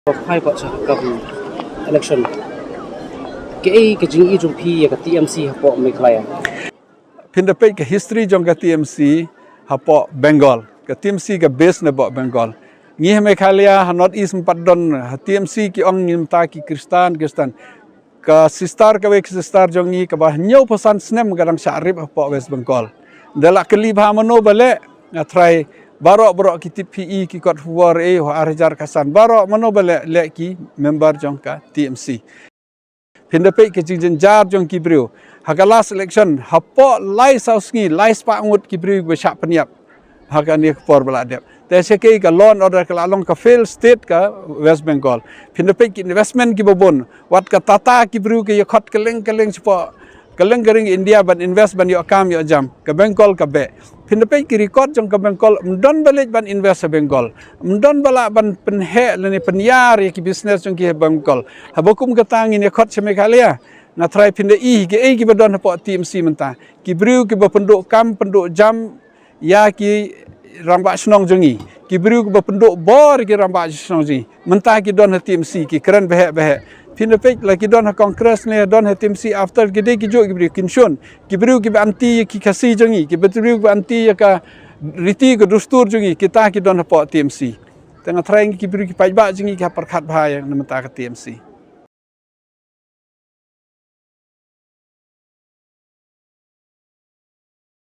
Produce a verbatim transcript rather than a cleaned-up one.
Phai pat sha ka election. Kaei ka jingïohi jong phi ïa ka T M C hapoh Meghalaya? Phin da peit ka history jong ka T M C hapoh Bengal. Ka T M C ka base na hapoh Bengal. Ngi ha Meghalaya, ha North East, ym pat don ha T M C ki ong ngi mynta ki Khristan, Khristan. Ka sister, kawei ka sister jong ngi kaba hynñiewphew san snem ka dang shah rip hapoh West Bengal. Da lah kylli bha mano ba leh, nga trai baroh baroh ki tip phi i ki kot khubor, eh, ha ar hajar khatsan. Baroh mano ba leh, leh ki member jong ka T M C. Phin da peit ka jingjynjar jong ki briew. Ha ka last election, hapoh lai saw sngi, lai spah ngut ki briew ba shah pynïap. Ha kane ka por ba la dep. Te sha kaei, ka law and order ka la long ka fail state ka West Bengal. Phin da peit ki investment kiba bun. Wat ka Tata ki briew ki ïa khot kylleng kylleng shapoh, kylleng ka ri India ban invest, ban ïoh kam ïoh jam. Ka Bengal ka beh. Phin da peit ki record jong ka Bengal, ym don ba leit ban invest ha Bengal. Ym don ba lah ban pynheh lane pynïar ïa ki business jong ki ha Bengal. Haba kum kata ngin ïa khot sha Meghalaya. Nga trai phin da i kaei kiba don hapoh T M C mynta. Ki briew kiba pynduh kam, pynduh jam ïa ki rangbah shnong jong ngi. Ki briew kiba pynduh bor ïa ki rangbah shnong jong ngi. Mynta ki don ha T M C, ki kren behek behek. Phin da peit, la ki don ha Congress ne don ha T M C, after ki dei ki juh ki briew, kin shun. Ki briew kiba anti ïa ki Khasi jong ngi, ki briew kiba anti ïa ka riti ka dustur jong ngi, kita ki don hapoh T M C. Te nga trai ngi ki briew ki paidbah jong ngi ki hap pyrkhat bha ïa na mynta ka T M C.